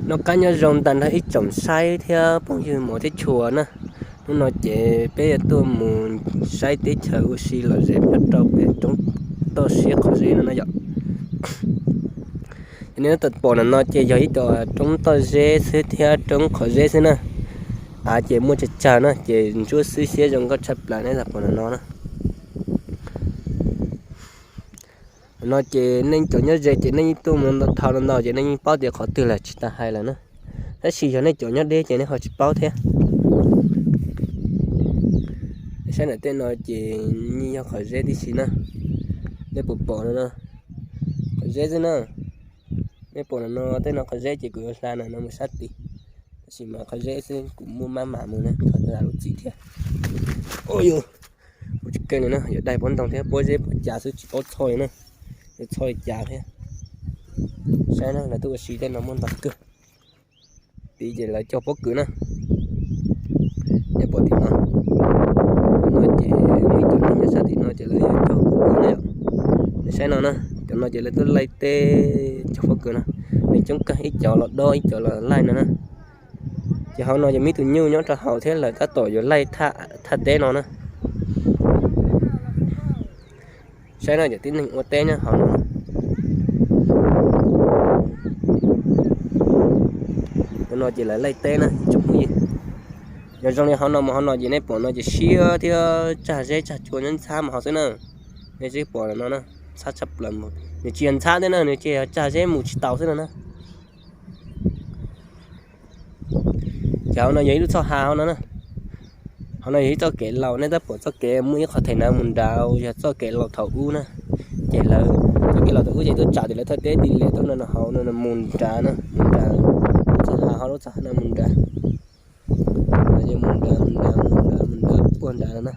Noj qab nyob zoo tag nrho ib tsoom saib thiab phooj ywg mos thiab tshua na. Hnub no ces peb yuav tuaj mus saib teb chaws ua si lom zem nyob rau pem roob toj siab qhov zeb no na yom. Ces nej tab tom pom ntawm no ces yog ib co roob toj zeb xwb thiab roob qhov zeb xwb na. Av ces muaj tsawg tsawg na, ces ntsuab xwb siab zoo nkauj tshaj plaws nej tab tom pom ntawm no na. No ces nej cov nyob ze ces nej yeej tuaj mus dhau no ntau ces nej yeej paub tias qhov twg lawm tsis tas hais lawm na. Tab sis yog nej cov nyob deb ces nej ho tsis paub thiab. Saib ntawm tej no ces yeej yog qhov zeb tib si na. Nej puas pom no, qhov zeb xwb na. Nej pom no, tej no qhov zeb ces kuv yuav hla no mus sab tid. Tab sis mas qhov zeb xwb kuv muaj maj mam mus na, qhov lub txim thiab. Ua yus, kuv tsis keej no na, yuav dai pob ntoo thiab pob zeb pob cas xwb tsis paub txhoj li na. Yuav txhoj li cas thiab. Saib na, lawv tuaj ua si tej no muaj ntau kawg. Tid ces lawv cog pob kws na. Nej pom tim no, no ces muaj ib tug neeg nyob sab tim no ces lawv yuav cog pob kws na yom. Nej saib no na, cov no ces lawv tuaj laij teb cog pob kws no. Nws coob kawg, ib co los dob ib co los laij no na. Ces hauv no ces muaj ib tug nyuj nyob rau hauv thiab lawv tab tom yuav laij thaj teb no na. Saib no cov tib neeg ua teb nyob hauv no. Hauv no ces lawv laij teb na tsoom phooj ywg. Yog zoo li hauv no mas hauv no ces nej pom no ces siab thiab tsag zeb tsag cua nyob ntxhab mus hauv xwb na. Nej twb pom no na, ntxhab tshaj plaws, nws tsis yog ntxhab thiab na, nws tsis yog tsag zeb mus tsis tau xwb no na. Ces hauv no yog ib lub txoj hav hauv no na. Hauv no yog ib txoj kev laus, nej tab pom txoj kev muaj ib qhov them no mus nrad, yog txoj kev laus thaum ub na. Ces lawv txoj kev laus thaum ub ces tuaj tsam ces lawv thaj teb tis lem tuaj no hauv no mus nrad na, mus nrad, txoj hav hauv lub txoj hav no mus nrad. Mus nrad, mus nrad, mus nrad, mus nrad puag nrad no na.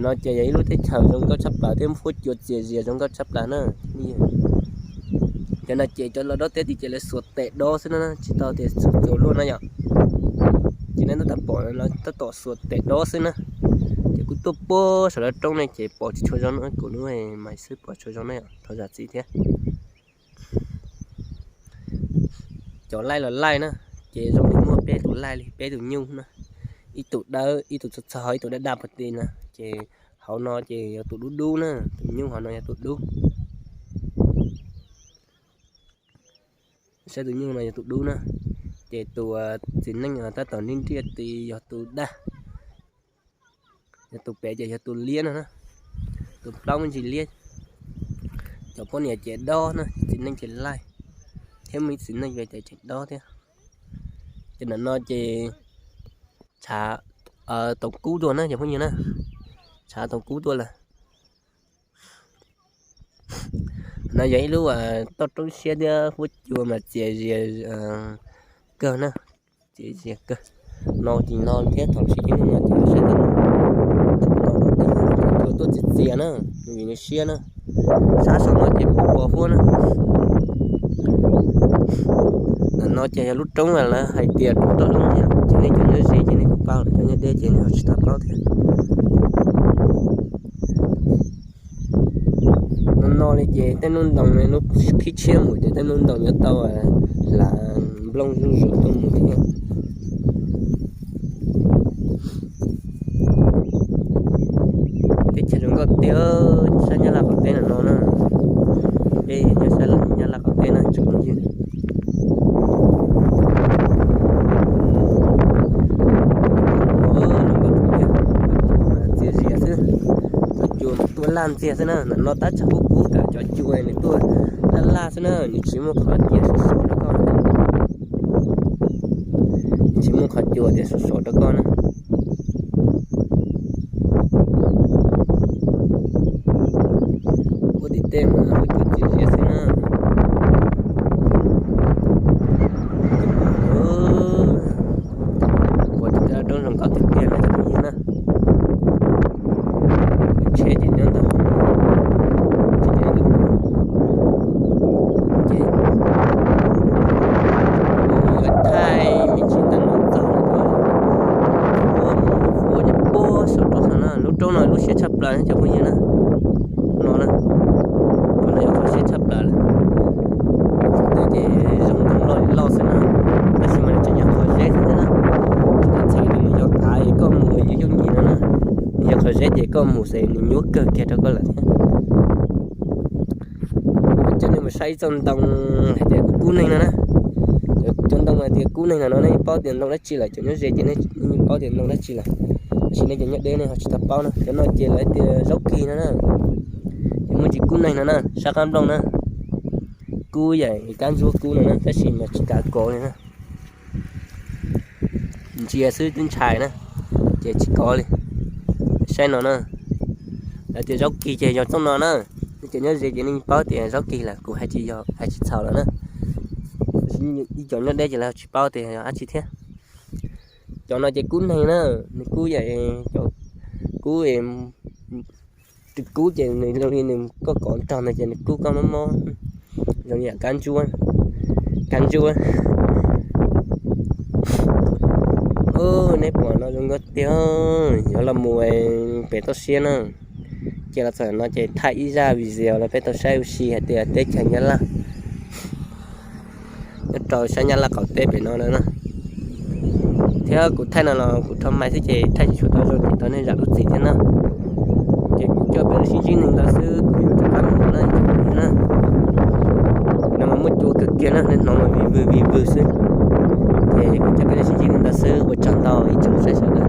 No ces yog ib lub teb chaws zoo nkauj tshaj plaws thiab huab cua txias zias zoo nkauj tshaj plaws na. Cov no ces cov los dob teb tid ces lawv xuas tes dob xwb na, tsis tau tias xuas cua luaj na yom. Ces nej tab pom tab tom xuas tes dob xwb na. Ces kuv tuaj puag saum lawv roob ne ces pom tsis tshua zoo na, kuv lub mais xwb pom tshua zoo na yom, thov zam txim thiab. Cov laij los laij na, ces zoo li muaj peb tus laij li peb tus nyuj na, ib tug dawb ib tug txog txog ib tug daj daj puag tid na, ces hauv no ces yog tus dub dub na, tus nyuj hauv no yog tus dub. Saib tus nyuj no yog tus dub na, ces tus txiv neej tab tom nriaj nriaj tid yog tus daj, yog tus pem ces yog tus liab no na, tus plaub me ntsis liab. Cov poj niam ces dob na, txiv neej ces laij, thiab muaj ib txiv neej ve ces tseem dob thiab. Ces ntawm no ces tshav toom kub tuaj na cov phooj ywg na, tshav toom kub tuaj lawm. No yog ib lub toj roob siab thiab huab cua mas txias zias kawg na, txias zias kawg. No ces no thiab thaum sib ceeb no ces saib, cua tuaj txias txias na, vim nws siab na. Sab saum no ces pos huab na. Ntawm no ces yog lub roob lawv hais tias roob toj lub no, ces nej cov nyob ze ces nej kuj paub, cov nyob deb ces nej ho tsis tau paub thiab. No no li ces tej hnub ntoo lub qhib tshiab mus ces tej hnub ntoo yuav tau hlav nplooj zuj zus tuaj mus thiab. Teb chaws zoo nkauj tiag, sab Nyab Laj qaum teb ntawm no na. Peb nyob sab Nyab Laj qaum teb na tsoom phooj ywg. Txias zias xwb, cov cua tuaj laj ntxiag xwb na. Ntawm no tab tsam kub kub tas cov cua nws tuaj laj laj xwb na, nws tsis muaj qhov cua sov sov rau koj na. Nws tsis muaj qhov cua tias sov sov rau koj na. Ua tim tej mas ua cua txias zias xwb na. Ua tim tej roob zoo nkauj tiag tiag na cov phooj ywg na. Tsheb ces nyob ntawm ces yuav thaij me ntsis ntawm no txog koj mus xwb nws nyuaj kawg kiag rau koj lawm thiab. Coj nej mus saib ib txoj ntoo hais tias kub kub neeg no na. Cov ntoo hais tias kub neeg no no nej yeej paub tias ntoo dab tsi lawm, cov nyob ze ces nej yeej paub tias ntoo dab tsi lawm. Tab sis nej cov nyob deb nej ho tsis tau paub na. Cov no ces lawv tias zaub kig no na. Ces muaj tsis kub neeg no na, sab qab nplooj na. Kub yam kab ntsuab kub no na, tab sis mas tsis kav kov li na. Ntsia xwb twb ntshai na, ces tsis kov li. Saib no na, lawv tias zaub kig ces yog txoj no na. Nej cov nyob ze ces nej paub tias zaub kig lawm, kuv hais tsis yog hais tsis txhaum lawm na. Ib cov nyob deb ces lawv tsis paub tias yog dab tsi thiab. Cov no ces kub neeg na, nws kub yam, cov kub, kub ces nws zoo li nws koj kov nrog ntawd ces nws kub koj mob mob, zoo li yam kab ntsuab, kab ntsuab. Neb pom no zoo nkauj tiag, yuav los mus pem toj siab na. Ces los txog no ces thaij ib zaj video rau peb tau saib ua si hais tias teb chaws Nyab Laj nyob rau sab Nyab Laj qaum teb pem no na. Thiab kuv thaij no los kuv rho mais xwb ces thaij tsis tshua tau zoo ces thov nej zam lub txim thiab na. Ces kuv coj peb sib ntsib li ntawd xwb, kuv yuav rov qab mus na. No mas muaj cua kawg kiag na, nej hnov mas vij vwg vij vwg xwb. Ces kuv coj peb sib ntsib li ntawd xwb, ua tsaug ntau ib tsoom saib sawv daws.